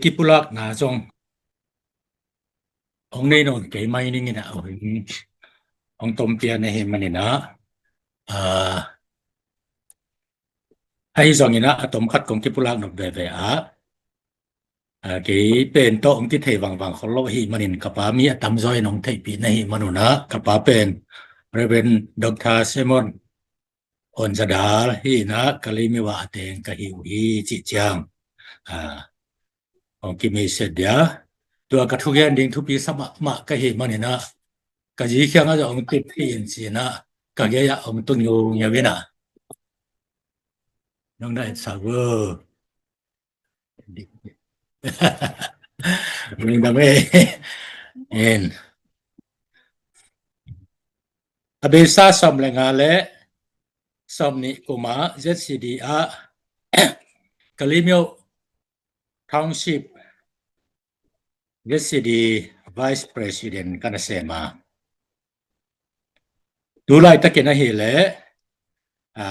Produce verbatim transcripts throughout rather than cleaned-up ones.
kipulakna zong hong nei nawn kei mai ning in ah, hong, hong tom pian ahih manin ah, a, ahi zongin ah a tom khat kong kipulak nop veve ah, a, kei pen tawh hong kithei vangvang khol lo ahih manin ka pa mi a tamzaw in hong theihpih na hih manun ah, ka pa pen Reverend Doctor Simon Awn Za Dal hi in ah, Kalaymyo ah a teng ka hi uh hi cih ciang, a, hong kimei set dia. Tua ka thugen ding thupi sa mahmah ka hih manin ah, ka zi kiangah zong hong tip hi in ci in ah, ka gei ah hong tung ngiungiu in ah, nong na et sa gu. Lungdam e. En. A beisa sawm le nga le sawm nih kum ah Z C D ah Kalaymyo Township Z C D Vice President ka na sem a, tu laitakin ahih leh, a,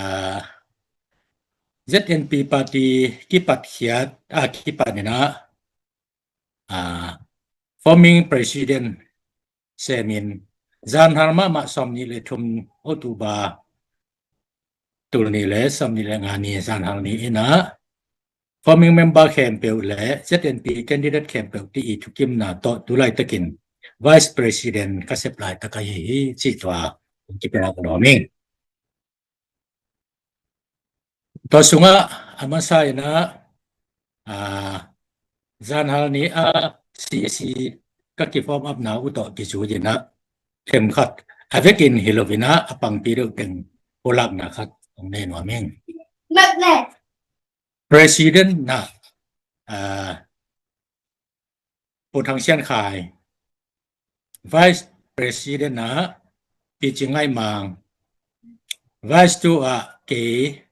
Z N P party kipat khiat, a, kipat in ah, a, forming president semin, zanhal mahmah sawm nih le thum October, tul nih le sawm nih le nga ni zanhal ni in ah, forming member khempeuh le Z N P candidate khempeuh ti i thukimna tawh tu laitakin Vice President ka sep laitak ahi hi cih tua kong kipia ka nuam ing. Tua sungah a masa in ah, a, zanhal ni a C C ka kiform up na uh tawh kizui in ah, themkhat a vekin hi lo in ah, a pangpi deuh teng pulakna khat hong nei nuam ing. President na, a, Pu Thang Sian Khai, Vice President ah Pi Cing Ngaih Mang, Vice two ah kei,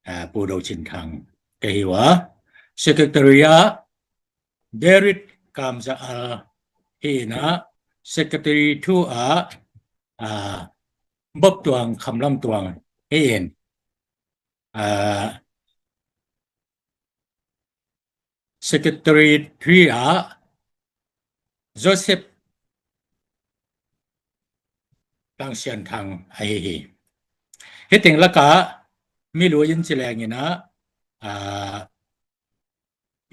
a, Pu Do Cin Thang ka hi uh a, Secretary ah Derek Kam Za Al hi in ah, Secretary two ah, a, Bob Tuang Kham Lam Tuang hi in, a, Secretary three ah Joseph Tang Sian Thang ahi hi. Hih teng lakah mi lui in ci leng in ah, a,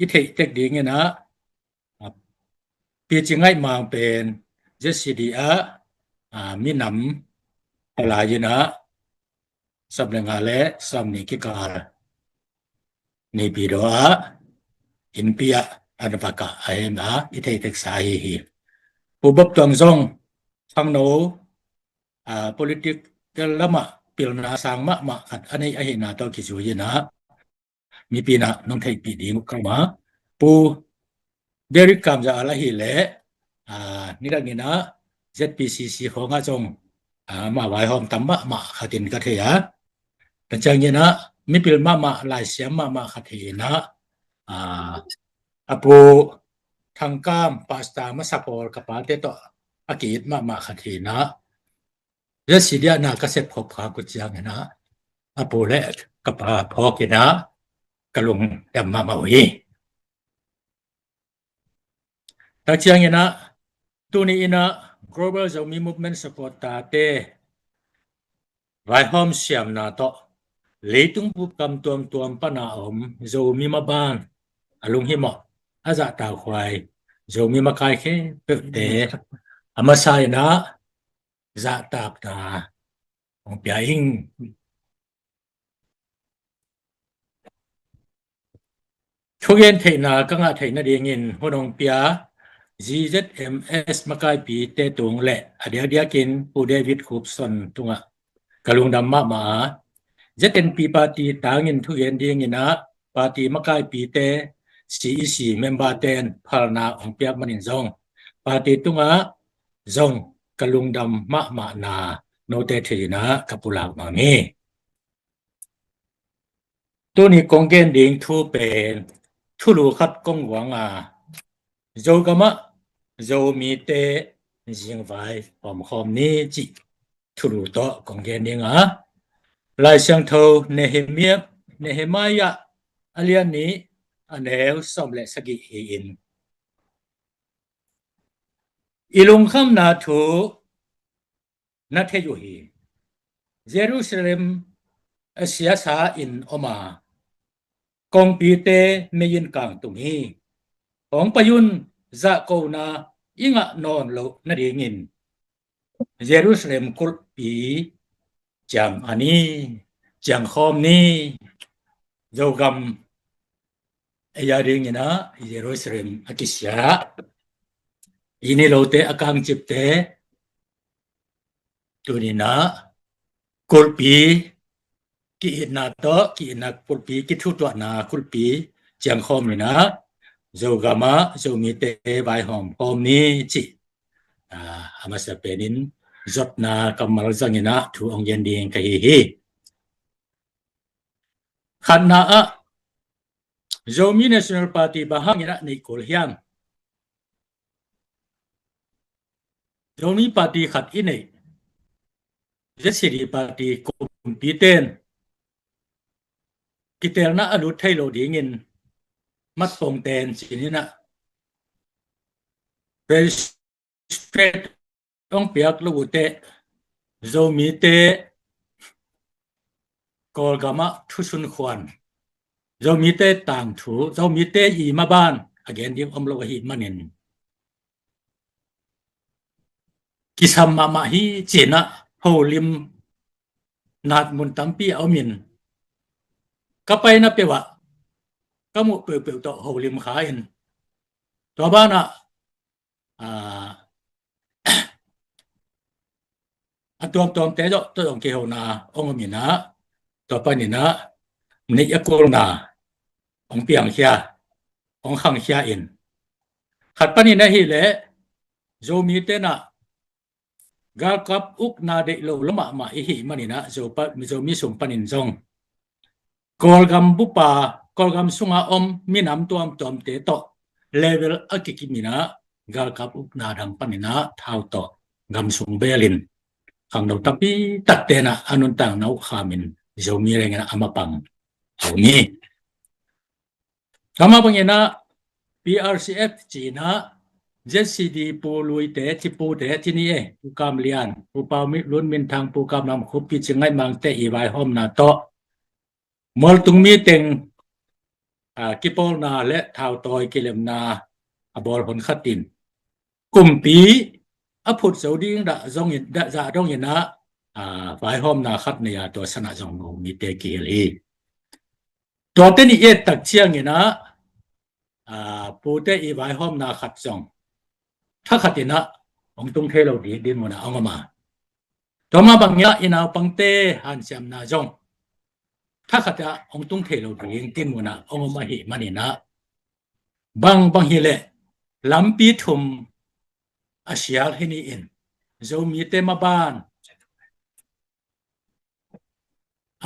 i theih tek ding in ah, a, Pi Cing Ngaih Mang pen Z C D ah, a, minam a lai in ah, sawm le nga le sawm nih kikal Naypyidaw ah innpi ah an va kah a, hi in ah i theih tek sa ahi hi. Pu Bob Tuang zong khangno, a, political lamah pilna sang mahmah khat a neih ahihna tawh kizui in ah, mipi in ah nong theihpih ding uh ka um a, Pu Derek Kam Za Al ahih leh, a, nidang in ah Z P C C khawng ah zong, a, amah vaihawm tam mahmah khat in ka thei a, tua ciangin ah mipil mahmah, laisiam mahmah khat hi in ah, a, a pu Thang Kam, pastor masa pawl ka pate tawh a ki-it mahmah khat hi in ah, Z C D ah na ka sep khop khak uh ciangin ah, a pu le ka pa phawk in ah ka lungdam mahmah uh hi. Tua ciangin ah, tuni in ah Global Zomi Movement supporter-te vaihawm siamna tawh leitung bup gam tuamtuam pan a om Zomi maban, a lunghimawh, a zahtakhuai Zomi makai khempeuhte a masa in ah zahtakna hong pia ing. Thugen theihna ka ngah theih nadingin hun hong pia Z Z M S makaipite tung le a diakdiakin Pu David Khupson tungah ka lungdam mahmah a, Z N P party tangin thugen dingin ah party makaipite, C E C member-ten phalna hong piak manin zong party tungah zong ka lungdam mahmahna note thei in ah ka pulak nuam hi. Tuni kong gen ding thu pen thulu khat kong guang a, Zogamah Zomite zingvai hawmkhawm ni cih thulu tawh kong gen ding a, Lai Siangtho Nehemiah, Nehemiah a lian nih, a neu sawm le sagih hi-in, i lungkhamna thu na thei uh hi. Jerusalem a siasa in om a, kongpite mei in kangtum hi. Hong pai un, zahkona i ngah nawn loh nadingin Jerusalem kulhpi ciang a ni, ciangkhawm ni. Zogam ei a dingin ah Jerusalem a kisia, i ni lote a kangcipte, tuni-in ah kulhpi ki-itna tawh, ki-itna kulhpi, kithutuahna kulhpi ciangkhawm in ah Zogam ah Zomite vaihawm khawm ni cih, aa, a masa penin zotna kammal zangin ah thu hong gen ding ka hi hi. Khatna ah, Zomi National Party bang hangin ah neih kul hiam? Zomi party khat i neih, Z C D party kumpite'n kitelna a lut thei lo dingin mat pongten ci-in ah, respect hong piak lo uh teh, Zomite Kawlgam ah thusunkhuan, Zomite tangthu, Zomite i maban a gen ding om lo ahih manin, kisam mahmah hi ci-in ah holim nat mun tampi a om in, ka paina peuh ah ka muh peuhpeuh tawh holim kha in, tua banah, aa, a tuamtuamte zawh tawh zong kihona hong om in ah, tua panin ah neih a kulna hong piangkhia, hong khangkhia in, khat panin ahih leh Zomite'n ah galkap ukna deih lo lua mahmah i hih manin ah, Zo pa-, Zomi sung panin zong Kawlgam bupa, Kawlgam sunga om minam tuamtuamte tawh level a kikim in ah, galkap ukna dang panin ah thau tawh gam sung beel in khangno tampi takte'n ah a nuntakna uh kham in, Zomi leng in ah a mapang a om hi. Tua mah bangin ah P R C F ci-in ah Z C D Pu Lui te, ci Pu te ci ni e, Pu Kam Lian, Pu Pau Mi-, Lun Min Thang, Pu Kam Lam Khup, Pi Cing Ngaih Mang te i vaihawmna tawh mualtung mi teng, aa, kipawlna le thautawi kilemna a bawl hun khat in, kumpi a phut zo ding dah zong in, dah zah dong in ah, aa, vaihawmna khat nei a, tua san ah zong Zomite kihel hi. Tuate nih i et tak ciangin ah, aa, Pute i vaihawmna khat zong thakhat in ah hong tung thei lo ding dinmun ah hong om a, tua mah bangin ah i naupangte hanciamna zong thakhat ah hong tung thei lo ding dinmun ah hong om ahih manin ah, bang bang hi leh lampi thum a sial hi ni in, Zomite maban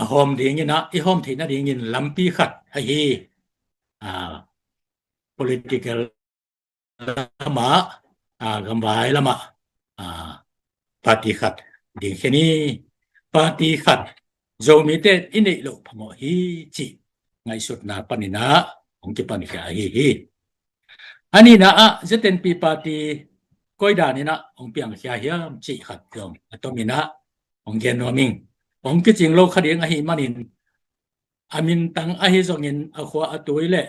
a hawm dingin ah, i hawm theihna dingin lampi khat ahi, aa, political lamah, aa, gamvai lamah, aa, party khat dingkhia ni, party khat Zomite i neih loh phamawh hi cih ngaihsutna panin ah hong kipankhia ahi hi. A nihna ah Z N P party koi dan in ah hong piangkhia hiam cih khat zong a tom in ah hong gen nuam ing. Hong kicing lo kha ding ahih manin, a mintang ahi zongin a khua a tui le,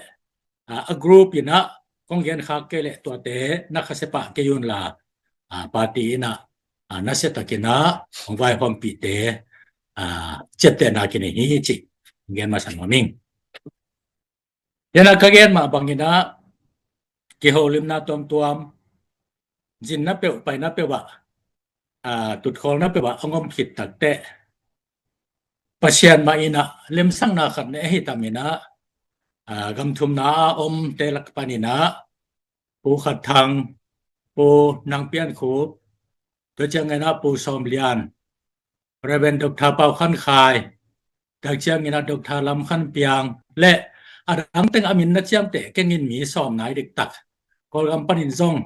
aa, a group in ah kong gen khak kei leh tuate na khasia pah kei un la, aa, party in ah, aa, nasia takin ah hong vaihawmpihte, aa, ciaptehna kinei hi cih hong gen masa nuam ing. Tua in ah ka gen mah bangin ah kiholimna tuamtuam, zinna peuh, paina peuh ah, aa, tutkholna peuh ah hong om khit takteh, Pasian mah in ah lemsakna khat nei ahi tam in ah, aa, gamthumna a omte lak panin ah Pu Khat Thang, Pu Nang Pian Khup, tua ciangin ah Pu Sawm Lian, Reverend Doctor Pau Khan Khai, tak ciangin ah Doctor Lam Khan Piang, le a dang teng a min na ciamteh keng in, mi sawm nai diktak, Kawlgam panin zong,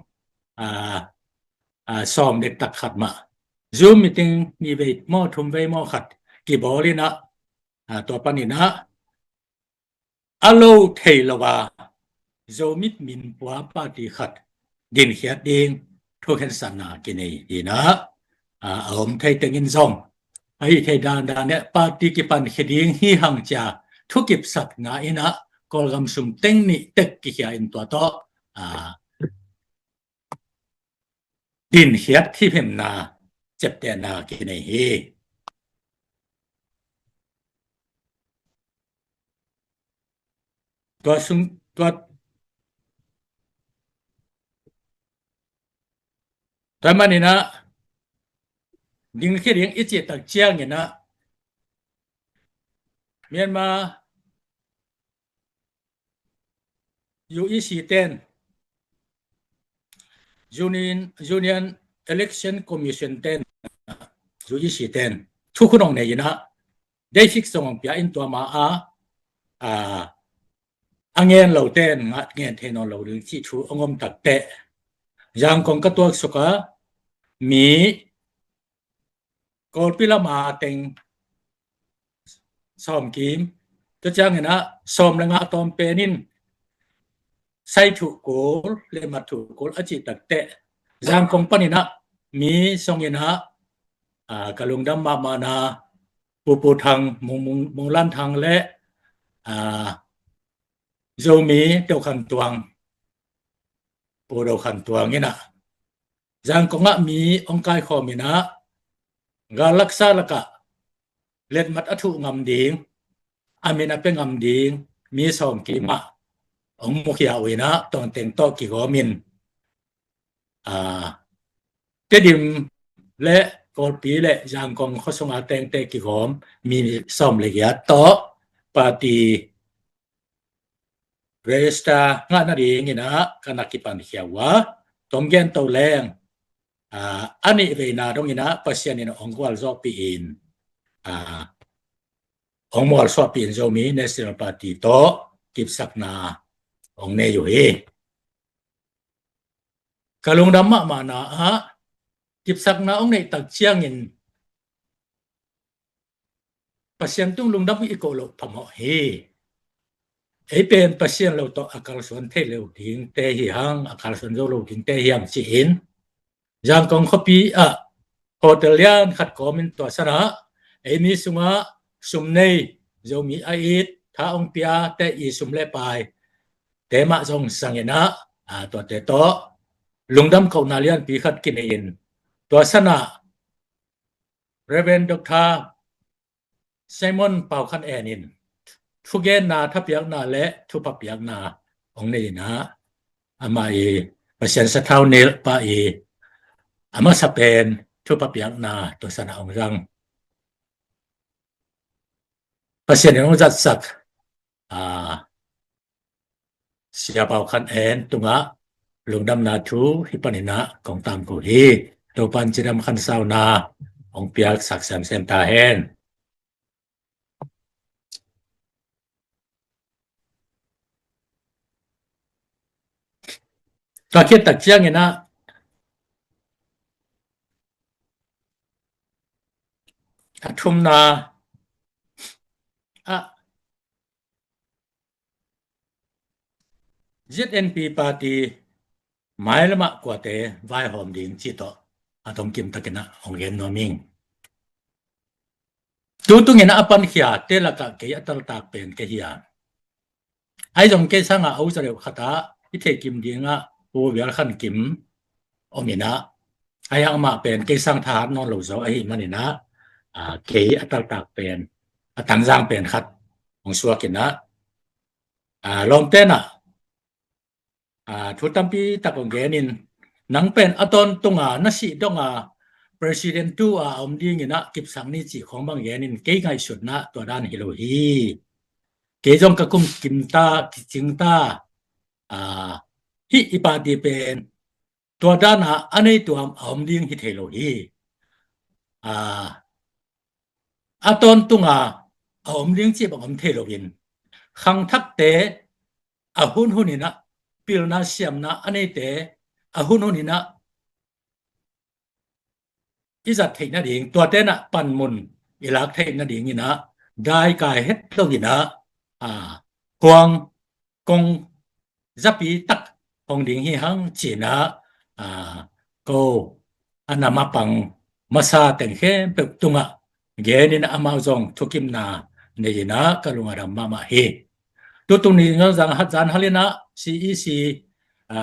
aa, aa, sawm diktak khat mah, Zoom meeting nih vei maw, thum vei maw khat kibawl in ah, aa, tua panin ah a lo thei lo a, Zomi Minpua Party khat dinkhiat ding thukhensatna kinei hi in ah, a, a om thei tengin zong ahi thei dandan in party kipankhia ding hi hang ci-a thukipsakna in ah Kawlgam sum teng nih tek kikhia in tua tawh, a, dinkhiat thiphemna ciaptehna kinei hi. Tua sung, tua, tua manin ah dingkhia ding i cih tak ciangin ah Myanmar U E C ten, Union, Union Election Commission ten, U E C ten thukhun hong nei in ah, date fix zong hong pia in tua ma a, a, a ngen lo ten ngat ngen thei nawn lo ding cih thu hong om takteh, Zangkong ka tuaksuk a, mi Kawlpi lam a teng sawm kim, tua ciangin ah sawm le nga a tawm pen in sai thuh kul le mat thuh kul a cih takteh, Zangkong panin ah mi sawm in ah, a, ka lungdam mahmahna Pu Pu Thang, Mung, Mung, Mung Lan Thang le, a, Zomi Do Khan Tuang, Pu Do Khan Tuang in ah Zangkong ah mi hong kaikhawm in ah, gal laksa lakah letmat a thuh ngam ding, a min a pia ngam ding mi sawm kim ah hong mukhia uh in ah, tuate tawh kigawm in, a, Tedim le Kawlpi le Zangkong khuasung a tengte kigawm mi sawm le giat tawh party register ngah nading in ah ka na kipankhia uh a, tawm gen to leng, a, a nih veina dong in ah Pasian in hong gualzawhpih in, a, hong mualsuahpih in Zomi National Party tawh kipsakna hong nei uh hi. Ka lungdam mahmahna ah kipsakna hong neih tak ciangin Pasian tung lungdam i koh loh phamawh hi. Ei pen Pasian lo tawh a kalsuan thei lo dingte hi hang, a kalsuan zo lo dingte hi hang ci-in, Zangkong khuapi ah hotel lian khat kawmin tua san ah ei mi sungah sum nei, Zomi a it, tha hong piate i sum le pai te mah zong sang in ah, a, tuate tawh lungdam kohna lianpi khat kinei in, tua san ah Reverend Doctor Simon Pau Khan En in thugenna, thapiakna le thupha piakna hong nei in ah, amah i Pasian sathau nelh pa i a masa pen thupha piakna tua san ah hong zang. Pasian in hong zatsak, a, Sia Pau Khan En tungah lungdamna thu hih panin ah kong tamko hi. Topan cidam khansauna hong piaksak semsem ta hen. Ka khiat tak ciangin ah, a thumna ah Z N P party mailamah kuate vaihawm ding cih tawh a tawmkim takin ah hong gen nuam ing. Tu tungin a pankhiate lakah kei a taltak pen kei hi a, ahi zong kei sangah a uza deuh khatah i theikim dingah Pu Vial Khan Kim om in ah, ahi hang amah pen kei sang thahat nawn lo zaw ahih manin ah, a, kei a taltak pen a tangzang pen khat hong suak in ah, a, lawmte in ah, a, thu tampi tak hong gen in, nang pen a tawntunga na sih donga President tu a om dingin ah kipsak ni cih khawng bang gen in, kei ngaihsutna tua dan hi lo hi. Kei zong ka kum kim ta, kicing ta, a, hih i party pen tua dan a a nei tuam a om ding hi thei lo hi. A, a tawntunga a om ding cih bang om thei loin, khangthakte a hunhun in ah, pilna siamna a neite a hunhun in ah i zat theih nading, tuate in ah panmun i lak theih nadingin ah daikai het lo in ah, a, huang kong zapi tak hong ding hi hang ci-in ah, a, ko a nam a pang masa teng khempeuh tungah genin amau zong thukimna nei-in ah ka lung a dam mahmah hi. Tutung ni zong zan hal in ah C E C, a,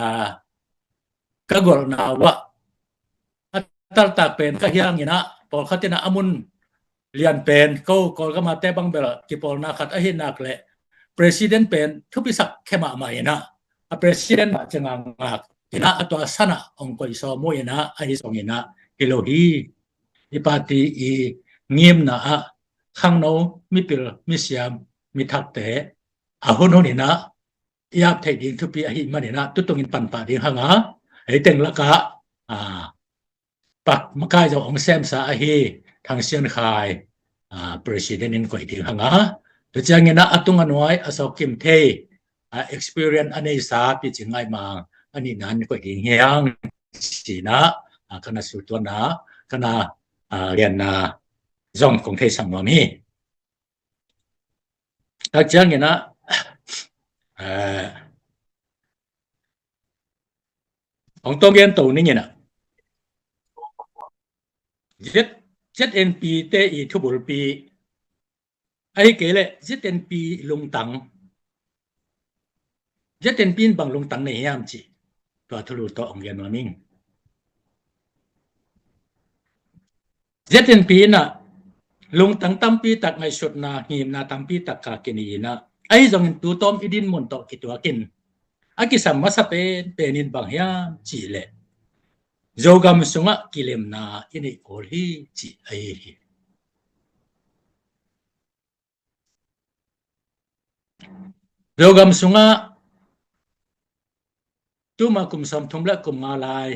ka golhna uh ah a taltak pen ka hi hang in ah, pawlkhat in ah a mun lian pen ko Kawlgam a te bang bel kipawlna khat ahi nak leh president pen thupisak khe mahmah in ah, a president mah ciang a ngak in ah, a tua san ah hong koih sawm uh in ah, ahi zongin ah hi lo hi. I party i ngimna ah khangno, mipil, misiam, mithakte a hunhun in ah i ap theih ding thupi ahih manin ah tutungin panpah ding hang a, hei teng lakah, a, pak makai zong hong semsa ahi Thang Sian Khai, a, president in koih ding hang a, tu ciangin ah a tung a nuai a sawk kim thei, a, experience a neisa Pi Cing Ngaih Mang a nihna in koih ding hi hang ci-in ah, a, ka na sutuanna, ka na, a, lianna zong kong theisak nuam hi. Tak ciangin ah, eh, hong tawm gen to ning in ah, Z-, Z N P te i thubulpi, ahih kei leh Z N P lungtang, Z N P in bang lungtang nei hiam cih tua thulu tawh hong gen nuam ing. Z N P in ah lungtang tampi tak, ngaihsutna, ngimna tampi tak ka kinei in ah, ahi zongin tu tawm i dinmun tawh kituakin a kisam masa pen pen in bang hiam cih leh Zogam sungah kilemna i neih kul hi cih ahi hi. Zogam sungah tuma kum sawmthum le kum nga lai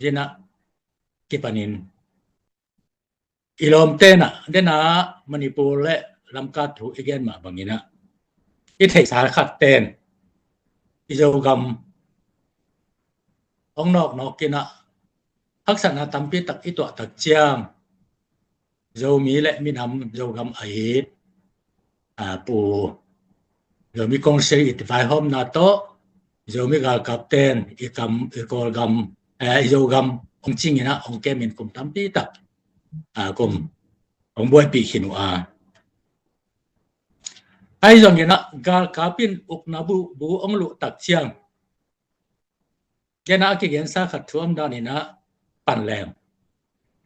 in ah kipanin i lawmte in ah, den a Manipur le Lamka thu i gen mah bangin ah, i theihsa khat ten i Zogam hong nawknawk in ah haksatna tampi tak i tuah tak ciang, Zomi le minam Zogam a it, a, Pu Zomi Council i vaihawmna tawh Zomi galkap ten i kam, i Kawlgam, eh, i Zogam hong cing in ah hong kem in kum tampi tak, a, kum hong buaipih khin uh a. Ahi zongin ah galkap in ukna bu, bu hong luh tak ciang, den a kigensa khat thu om dan in ah pan leng,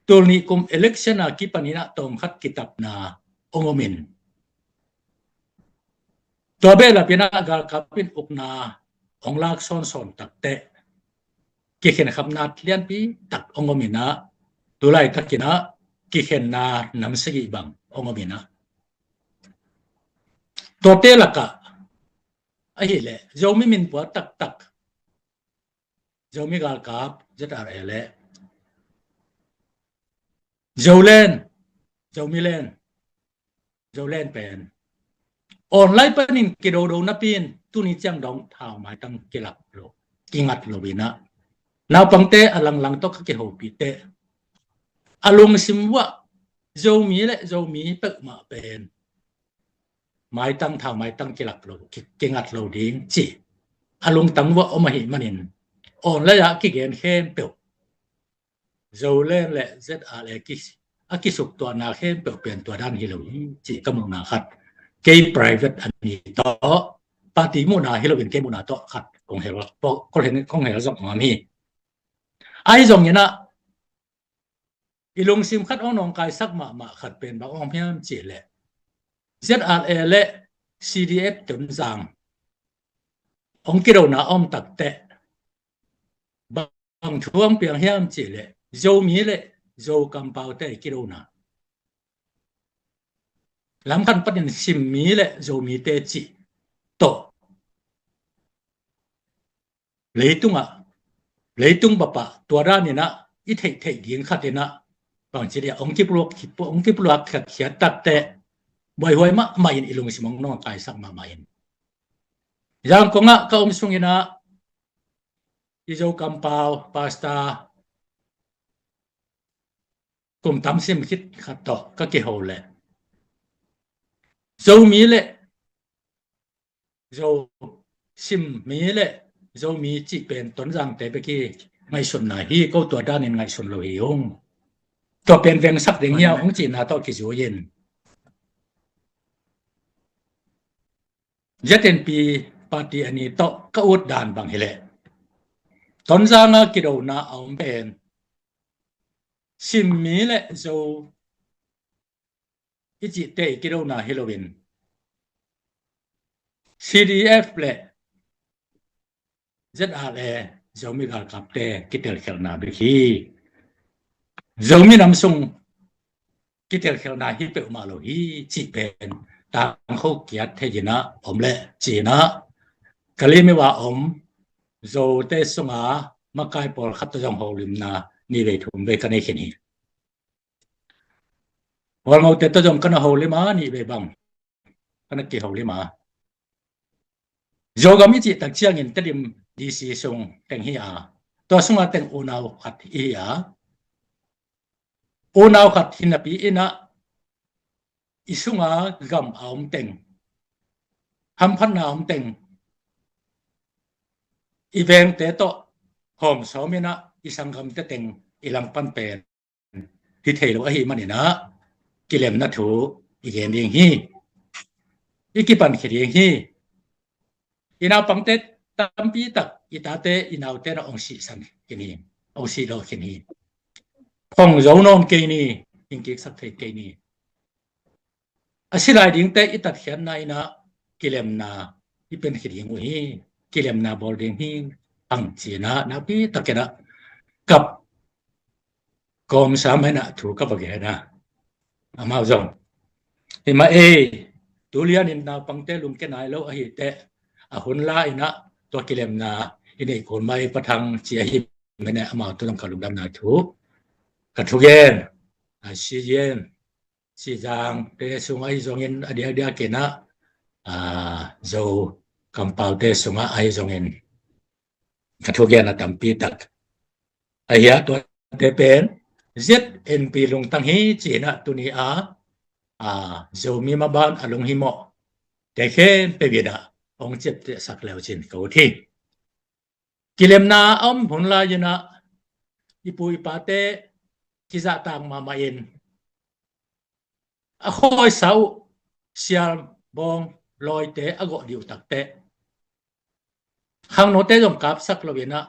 tul nih kum election a kipan in ah tawmkhat kitapna hong om in, tua behlap in ah galkap in ukna hong lak sawnsawn tak teh kikhenkhapna lianpi tak hong om in ah, tu laitak in ah kikhenna nam sagih bang hong om in ah, tuate lakah ahih leh Zomi min pua taktak, Zomi galkap, Z R A le Zoland, Zomi Land, Zoland pen online panin kidodo napi in tuni ciang dong thau maitang kilak lo, kingat lo in ah, naupangte a langlang tawh ka kihopih teh, a lungsim uah Zomi le Zomi peuhmah pen maitang, thau maitang kilak lo, ki, kingat lo ding ci a lungtang uah om ahih manin online ah kigen khempeuh, Zoland le Z R A ki, a kisuktuahna khempeuh pen tua dan hi lo hi cih ka muhna khat, kei private a ni tawh, party muhna hi loin kei muhna tawh khat kong hel, kong hel, kong hel zong nuam hi. Ahi zongin ah i lungsim khat hong nawngkaisak mahmah khat pen bang om hiam cih leh, Z R A le C D F Tonzang hong kidona om tak teh bang thu hong piang hiam cih leh, Zomi le Zo kampaute kidona, lamkhat panin Simmi le Zomite cih tawh leitungah, leitung papah tua dan in ah i theih theih ding khat in ah, bangci dia hong kipluak, hong kipluak khiatkhiat tak teh buaihuai mahmah in i lungsim hong nawngkaisak mahmah in, Zangkong ah ka om sung in ah i Zo kampau pastor kum tam sim khit khat tawh ka kiho leh, Zomi le Zo Simmi le Zomi cih pen Tonzangte bek hi ngaihsutna hi, ko tua danin ngaihsun lo hi ung. Tua pen vengsak ding hi a, hong cihna tawh kizui in. ZNP party a ni tawh ka ut dan bang hileh, Tonzanga kidona a om pen Simmi le Zo i cihte i kidona hi loin, CDF le ZRA, Zomi galkapte kitelkhialhna bek hi. Zomi nam sung kitelkhialhna hi peuhmah lo hi cih pen tangkho kiat thei in a om leh ci-in a, ka lim i va om Zote sunga makai pawlkhat tawh zong holimna ni vei thum vei ka nei khin hi. Hualmote tawh zong ka na holim a, nih vei bang ka na kiholim a. Zogam i cih tak ciangin Tedim DC sung teng hi a, tua sunga teng unau khat i hi a, unau khat hi napi in a, i sunga gam a om teng, hamphatna a om teng, i vengte tawh hawm sawm in a, i sanggamte teng i langpan pen hi thei lo ahih manin a, kilemna thu i gen ding hi. I kipankhia ding hi. I naupangte tampi tak, i tate i naute na ong sihsan khin hi, ong sih lo khin hi. Phong zo nawn kei ni, hing kiksak thei kei ni. A si lai dingte i tatkhiatna in a, kilemna i penkhi ding uh hi, kilemna bawl ding hi hang ci-in a, nakpi takin a ka kawmsa mah in a thu ka va gen a. Amau zong hi mah ei, tu lianin naupangte lungkia nai lo ahi teh, a hun la in a tua kilemna i neih kul mah ei, Pa Thang ci ahi mah in a, amau tawh zong ka lungdamna thu ka thugen a, si yen. Sizangte sungah ahi zongin, a diakdiakin a, aa, Zo kampaute sungah ahi zongin, ka thugen a tampi tak ahi a, tuate pen ZNP lungtang hi ci-in a, tuni a, aa, Zomi maban a lunghimawh te khempeuh in a, ong ciaptehsak le uh cin ka ut hi. Kilemna a om hun lai-in a, i pu i pate kizahtak mahmah in, a khawisa uh sialbawng lawite a gawh dih uh takteh, khangnote zong kapsak lo-in a,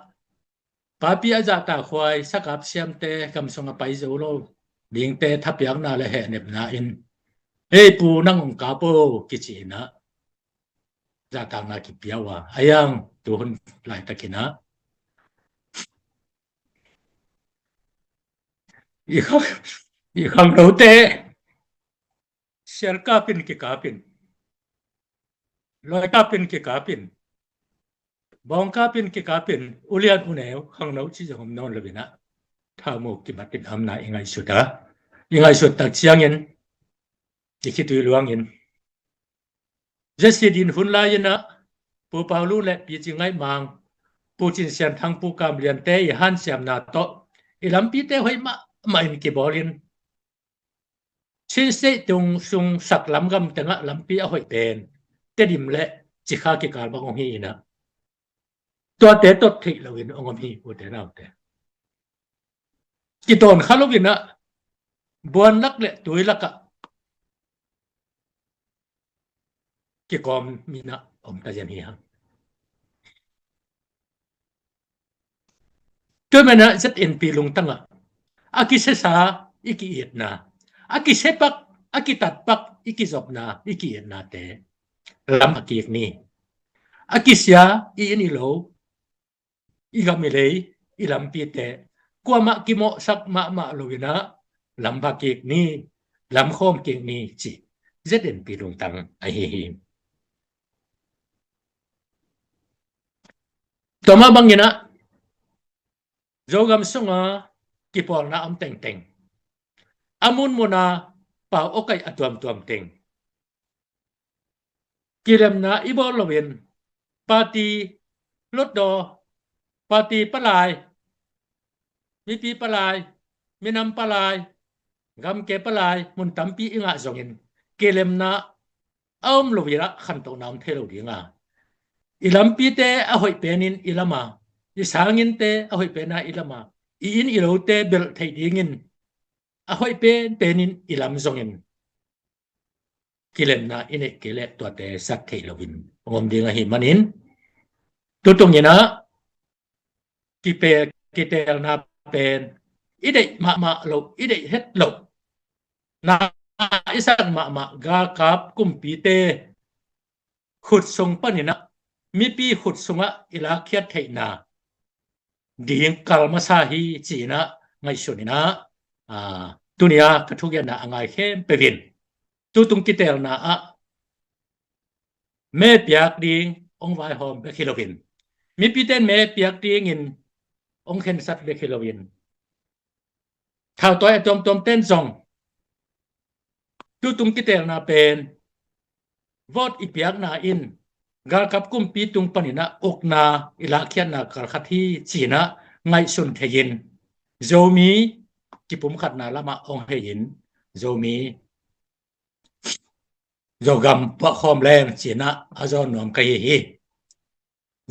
papi a zahtakhuai sakap siamte, gam sung a pai zo lo dingte thapiakna le hehnepna in, "Ei pu, nang ong kap o," kici-in a, zahtakna kipia uh a, a yang tu hun laitakin a, i khang, i khangnote sial kapin kikapin, lawi kapin kikapin, bawng kapin kikapin, ulian uneu khangno ci zong om nawn lo-in a, thau mu kibatin amna i ngaihsut a, i ngaihsut tak ciangin i khitui luangin, Zesidin hun lai-in a, Pu Paulu le Pi Cing Ngaih Mang, Pu Cin Sian Thang, Pu Kam Liante i hansiamna tawh i lampite hoih mahmah in kibawlin, Chin State tung sung sak lamgam tengah lampi a hoih pen Tedim le Cikha kikal bang ong hi-in a, tuate tot theih lo-in ong om hi, ute naute. Kitawn kha lo-in a, buan lak le tui lakah kikawm mi-in a om ta zen hi hang. Tua manin a ZNP lungtang ah a kisesa i ki-itna, a kisepak, a kitatpak i kizopna, i ki-itnate lam va kik ni. A kisia i inn i lo, i gam i lei, i lampite kuamah kimawhsak mahmah lo-in a, lam va kik ni, lam khawm kik ni cih ZNP lungtang ahi hi. Tua mah bangin a, Zogam sunga kipawlna om tengteng, a munmun a pau awkaih a tuamtuam teng, kilemna i bawl lo-in, party lotdaw, party palai, mipi palai, minam palai, gamke palai, mun tampi i ngah zongin, kilemna a om lo-in a khantohna om thei lo ding a, I lampite a hoih penin i lam a, i sanginte a hoih pena i lam a, i inn i lote belh theih dingin a hoih penpenin i lam zongin kilemna i neih kei leh tuate sat theih loin hong om ding ahih manin, tutung in ah kipe, kiteelna pen i deih mahmah loh, i deih het loh na, i sak mahmah galkap kumpite khut sung panin ah mipi khut sungah i lakkhiat theihna ding kal masa hi ci-in ah ngaihsun in ah, aa, tuni-a ka thugenna a ngai khempeuh in tutung kiteelna ah me piak ding hong vaihawm bek hi loin, mipite in me piak dingin hong khensat bek hi loin, thautawi a tuamtuamte in zong tutung kiteelna pen vote i piakna in galkap kumpi tung panin ah ukna i lakkhiatna kalkhat hi ci-in ah ngaihsun thei-in, Zomi kipumkhatna lamah hong hei-in, Zomi Zogam puahkhawm leng ci-in ah a zawn nuam ka hi hi.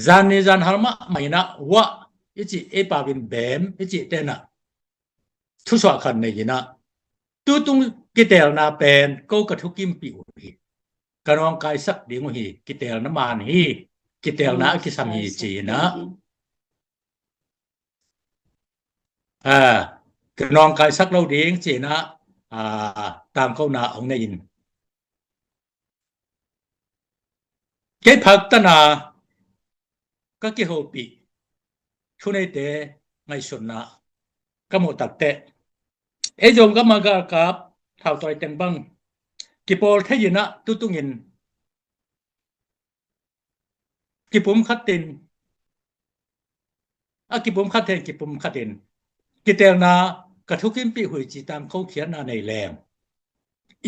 Zan ni zan hal mahmah in ah wah i cih, ei pau in beem i cihte in ah thusuah khat nei in ah, tutung kiteelna pen ko ka thukimpih uh hi, ka nawngkaisak ding uh hi, kiteelna man hi, kiteelna a kisam hi ci-in ah, aa, ka nawngkaisak lo ding ci-in ah, aa, tangkona hong nei-in, kei phak tan a ka kihopih thuneite ngaihsutna ka muh takteh, ei Zogam a galkap thautawi teng bang kipawl thei-in ah tutungin kipumkhat in, a kipumkhat hen kipumkhat in kiteelna ka thukimpih uh hi ci tangko khiatna nei leng,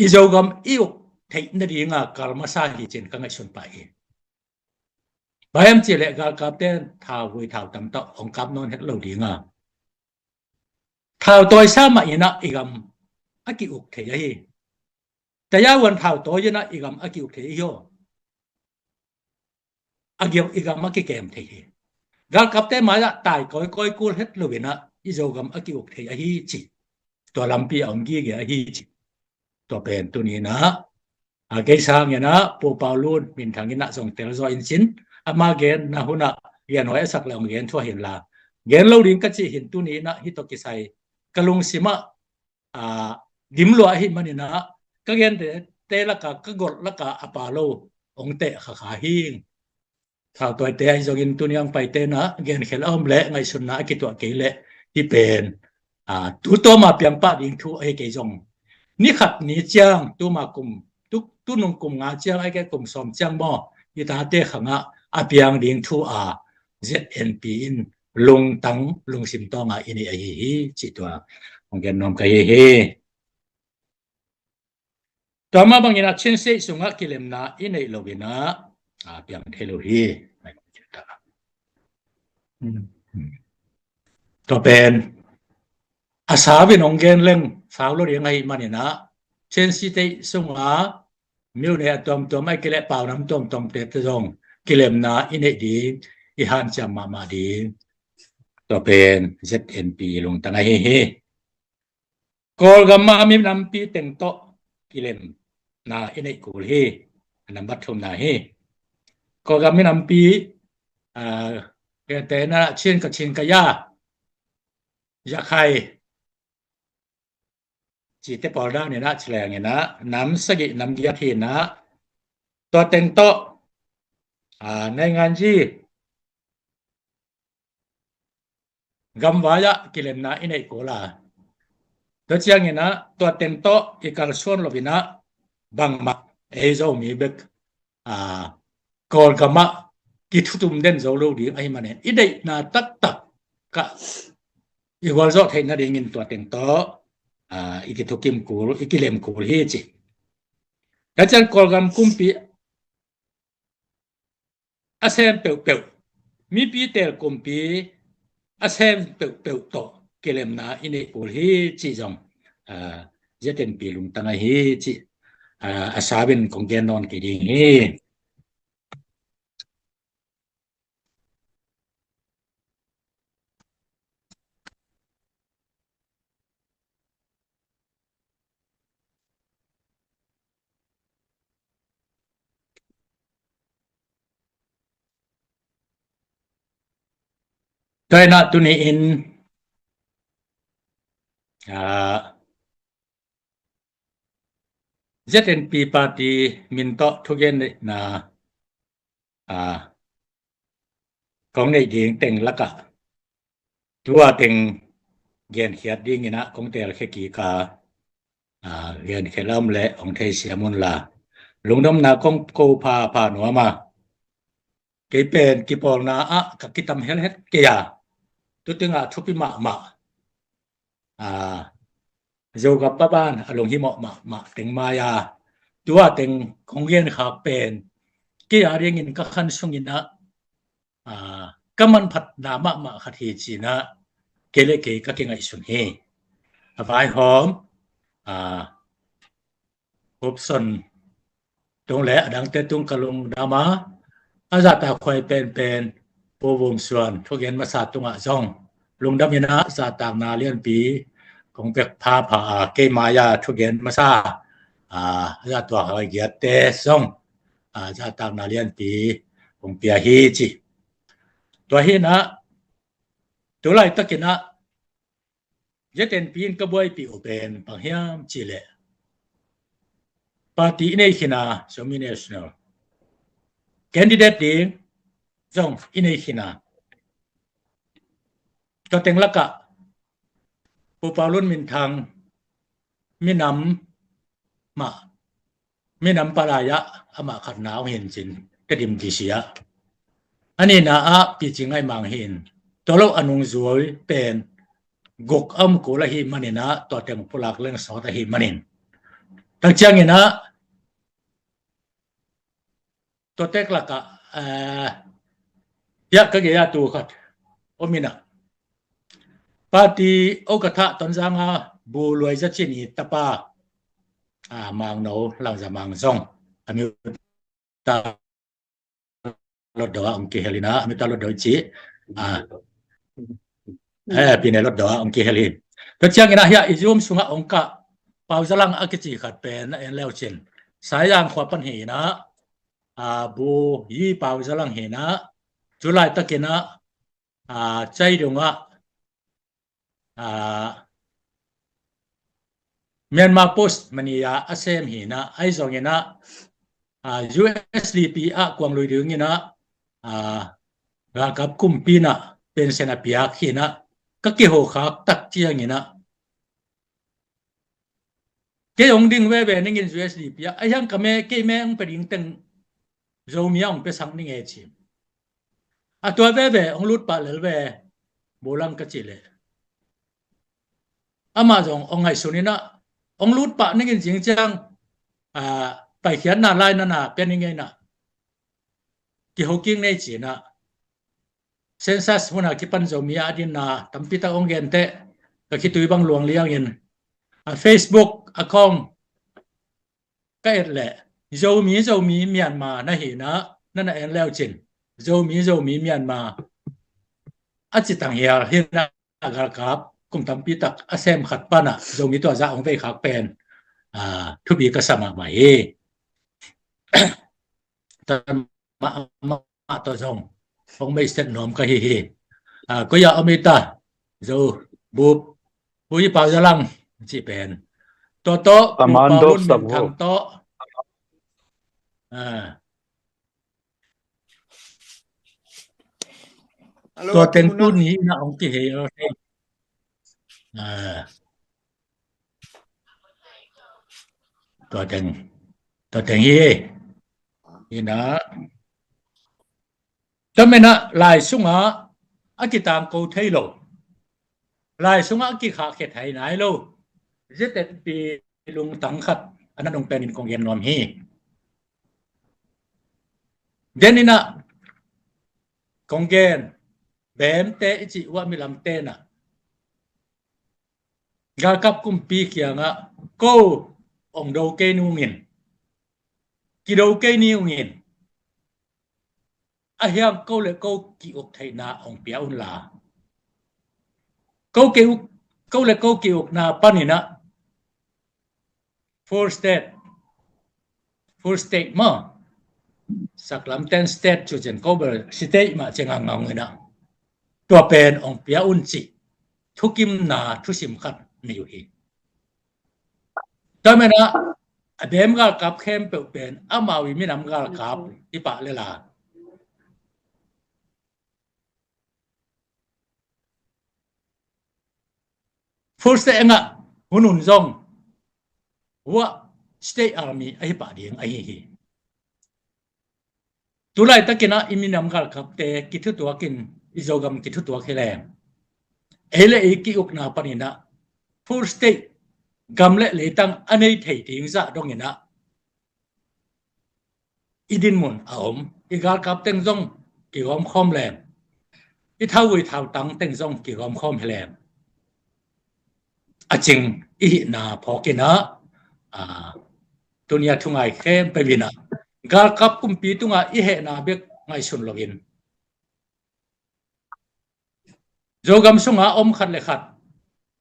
i Zogam i uk theih nadinga kal masa hi ci-in ka ngaihsun pah hi. Bang hiam cih leh galkapte in thau vui thau tamtawh hong kap nawn het lo ding a, thautawi sa mah in ah i gam a ki-uk thei ahi. Taya wan thautawi in ah i gam a ki-uk thei ahi aw. A gam, i gam a kikem thei hi. Galkapte mai-ah tai kawikawi kul het loin ah i Zogam a ki-uk thei ahi ci. Tua lampi a om gige ahi ci. Tua pen tuni-in ah, a, kei sangin ah Pu Pau Lun minthang in ah zong telzaw in cin, ama genna hun ah genhuai a sak leh hong gen thuah hi inla, gen lo ding ka cih hi in, tuni-in ah hih tawh kisai ka lungsim ah, a, dim lua ahih manin ah ka gente lakah, ka golh lakah a pha lo hong teh kha kha hi. Thautawite ahi zongin tuni a hong paite in ah genkhel a om leh ngaihsutna a kituah kei leh hih pen, a, tu tawma piang pah ding thu ahi kei zong, ni khat ni ciang, tuma kum, tu, tunung kum nga ciang, ahih kei leh kum sawm ciang maw, i tate khangah a piang ding thu a Z N P in lungtang lungsim tawnga i neih ahi hi cih tua hong gen nuam ka hi hi. Tua mah bangin ah Chin State sungah kilemna i neih loin ah, a, piang thei lo hi. Tua pen a sau in hong gen leng sau lo ding ahih manin ah, Chin State sungah myone a tuamtuam, ahih kei leh paunam tuamtuamte tawh zong kilemna i neih ding, i hanciam mahmah ding, tua pen Z N P lungtang ahi hi. Kawlgam a minampi teng tawh kilemna i neih kul hi. A nambat thumna hi. Kawlgam minampi, a, kei te na Chin, Kachin, Kaya, Yakhai cihte pawl dan in ah ci leng in ah nam sagih nam giat hi in ah, tua teng tawh, a, nainganzi gamvai ah kilemna i neih kul a, tua ciangin ah tua teng tawh i kalsuan loin ah bangmah ei Zomi bek, a, Kawlgam ah kithutum den zo lo ding ahih manin i deihna taktak ka i gualzawh theih nadingin tua teng tawh, a, i kithukim kul, i kilem kul hi ci. Tua ciang Kawlgam kumpi a sem peuhpeuh, mipi teel kumpi a sem peuhpeuh tawh kilemna i neih kul hi cih zong, a, Z N P lungtang ahi cih, a, a sau in kong gen nawn kei ding hi. Tua hi-in ah tuni-in, ah, Z N P party min tawh thugen neihna, ah, kong neih ding teng lakah tua teng genkhiat dingin ah kong telkhia kik a, ah, genkhiat a om leh hong theisiam un la. Lungdamna kong ko phapha nuam a, kei pen kipawlna ah ka kitam helhet kei a, tu tengah thupi mahmah, ah, Zogam pa ban a lunghimawh mahmah teng mai-a, tua teng kong genkhak pen kei a dingin ka khan sungin ah, ah, ka manphatna mahmah khat hi ci-in ah kei le kei ka kingaihsun hi. A vaihawm, ah, Hupson tung le a dangte tung ka lungdam a, a zahtakhuai penpen Pu Vum Suan thugen masa tungah zong lungdam in ah zahtakna lianpi kong pia phapha a, kei mai-a thugen masa, ah, zahtakhuai giatte zong, ah, zahtakna lianpi kong pia hi ci. Tua hi-in ah tu laitakin ah Z N P in ka buaipih uh pen bang hiam cih leh, party i nei khin a, Zomi National candidate ding zong i nei khin a, tua teng lakah Pu Pau Lun Min Thang minam mah, minam palai-ah amah khatna hong hi in cin, Tedim D C ah. A nihna ah Pi Cing Ngaih Mang hi in, tua lo a nungzui pen guk a om kul ahih manin ah tua teng pulak leng sawt ahih manin, tak ciangin ah tua tek lakah, eh, hiah ka gei-ah tu khat om in ah, party o ka thah Tonzang a Bu Luai Za Cin i tapa, ah, Mangno Langza Mang zong a mi ta Lotdo ah hong kihel in ah, a mi ta Lotdo i ci, ah, eh, Pi Ne Lotdo ah hong kihel hi. Tua ciangin ah hiah i Zoom sungah hong kah Pau Za Lang a kici khat pen na en leu cin, Saizang khua pan hi in ah, ah, Bu Yi Pau Za Lang hi in ah, tu laitakin ah, ah, Caidung ah, ah, Myanmar Post mani-a a sem hi in ah, ahi zongin ah, ah, U S D P ah kuang lui dingin ah, ah, galkap kumpi in ah pension a piak hi in ah, ka kiho khak tak ciangin ah, kei hong ding veve ning in U S D P ah, a hiang ka me, kei me hong pia ding teng Zomi ah hong piasak ning e ci. A tua veve hong lut pah lel ve, Bu Lang ka cih leh, amah zong hong ngaihsun in ah, hong lut pah ning in zing ciang, ah, paikhiatna lai nana pia ning e in ah, kiho kik ni ci in ah, census hun a kipan Zomi a dinna tampi tak hong gen teh, ka khitui bang luang liangin, a Facebook account ka et leh, Zomi, Zomi Myanmar na hi in ah, na na en leu cin, Zomi, Zomi Myanmar a ci tang hial hi in ah, galkap kum tampi tak a sem khat pan ah Zomi tua zah hong vei khak pen, ah, thupi ka sa mahmah hi. Tan mah, mah, mah tawh zong hong mei set nuam ka hi hi. Ah, koi-ah om i ta, Zo, Bu, Bu Yi Pau Za Lang ci pen, tua tawh Pu Pau Lun Min Thang tawh, ah, tua teng tuni in ah hong kihei, ah, tua teng, tua teng hi. Hi in ah, tua manin ah lai sungah a kitangko thei lo, lai sungah a kikhahkhia thei nai lo Z N P lungtang khat a na nung penin kong gen nuam hi. Den in ah kong gen, Bemte i cih uh ah milamte in ah galkap kumpi kiangah, ko hong do kei ni ung in, kido kei ni ung in, a hiang ko le ko ki-uk theihna hong pia un la. Ko ki-uk, ko le ko ki-ukna panin ah four state, four state maw, saklamten state cu cin ko bel state mah cin a ngah ung in ah, tua pen ong pia un cih thukimna thusim khat nei uh hi. Tua menah a beem galkap khempeuh pen amau i minam galkap hi pah lela. Full State engah hun un zong Hua State Army ahi pah ding ahi hi. Tulaitakinah i minam galkapte kithutuakin i Zogam kithutuak hi leng, ei le ei ki-ukna paninah Full State gam le leitang a nei thei ding zah donginah i dinmun a om, i galkap teng zong kigawmkhawm leng, i thauvui thautang teng zong kigawmkhawm hi leng a cing i hihna phawkinah, a, tunia thungai khempeuh inah galkap kumpi tungah i hehna bek ngaihsun loin Zogam sunga om khat le khat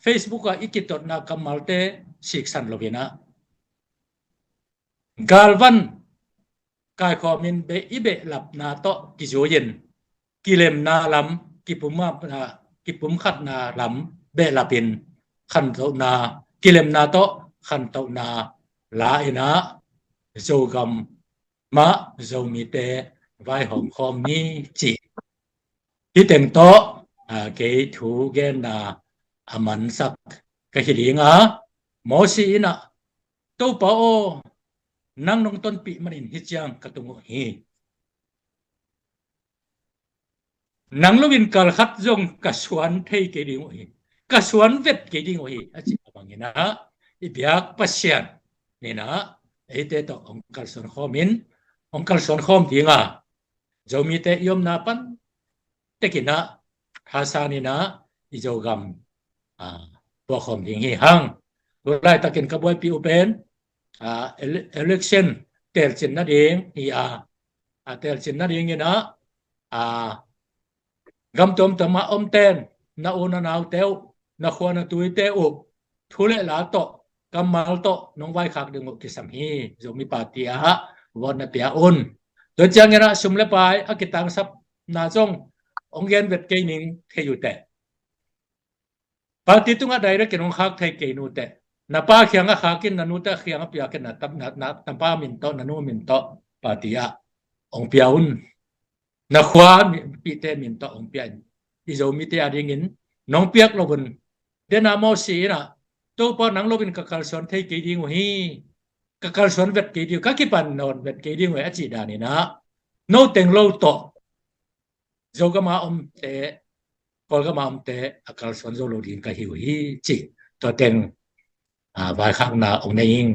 Facebook ah i kitotna kammalte siksan loinah galvan kaikhawmin beh i behlapna tawh kizui-in kilemna lam, kipumkhatna, kipumkhatna lam behlapin khantohna, kilemna tawh khantohna la inah Zogam mah Zomite vaihawm khawm ni cih hih teng tawh, a, kei thu genna a mansak ka hi ding a, Mosi inah, Topa aw, nang nong tonpih manin hih ciang ka tung uh hi. Nang loin kalkhat zong ka suan thei kei ding uh hi. Ka suan vet kei ding uh hi, a cih a banginah i biak Pasian ninah eite tawh hong kalsuan khawmin, hong kalsuan khawm dinga Zomite i omna pan tekinah thasaninah i Zogam, a, puahkhawm ding hi hang. Tulaitakin ka buaipih uh pen, a, ele-, election telcin nading hi a, a, telcin nadinginah, a, gam tuamtuamah omten na u na naute uh, na khua na tuite uh thu le la tawh, kammal tawh nong vaikhak ding uh kisam hi. Zomi Party ah vote na pia un. Tua cianginah sum le pai a kitangsapna zong hong gen vet kei ning thei uh teh. Party tungah direct in hong khak thei kei nu teh. Na pa khiangah khakin, na nute khiangah piakin, na, na, na, na pa min tawh, na nu min tawh party ah hong pia un. Na khua mipihte min tawh hong pia in. I Zomite a dingin nong piak lo un. Dena Mosi inah, Topa nang loin ka kalsuan thei kei ding uh hi. Ka kalsuan vet kei ding uh, ka kipan nawn vet kei ding uh hi a cih daninah no teng lo tawh Zogama omte, Kawlgama omte a kalsuan zo lo ding ka hi uh hi cih tua teng, a, vaikhakna hong nei ing.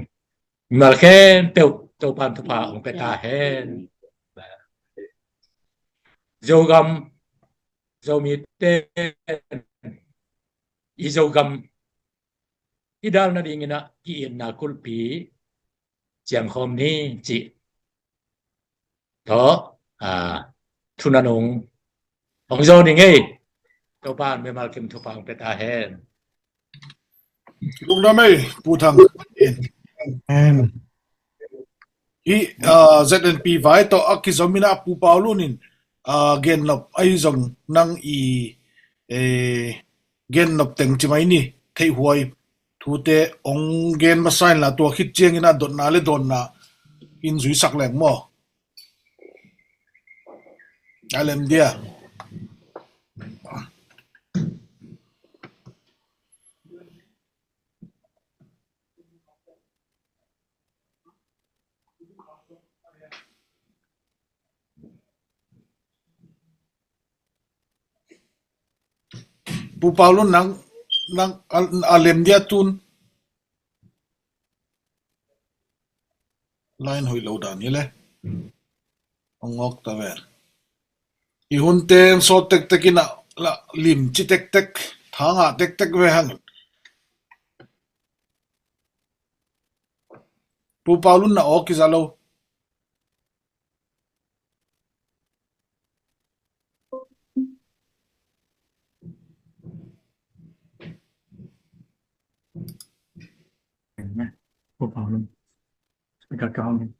Mimal khempeuh Topan thupha hong pia ta hen. Zogam, Zomite, i Zogam i dal nadinginah ki-itna kulhpi ciangkhawm ni cih tawh, a, thu nanung hong zo ni ngei. Topan mimal kim thupha hong pia ta hen. Lungdam ei, Pu Thang. Amen. Hih, a, Z N P vai tawh a kizominah Pu Paulun in, a, gennop ahi zong nang i, e, gennop teng ci mai ni, theihhuai thute hong gen masa inla tua khit cianginah dotna le dawnna in zuisak leng maw? A lem dia. Pu Paulun nang, nang a, a lem dia tun. Line hoih lo dan hi le. Hong ngawk ta ve. I hunte hong sawt tektek inah la limci tektek, tha ngah tektek ve hang. Pu Paulun na aw kiza lo. Pu Paulun. Speaker ka hong.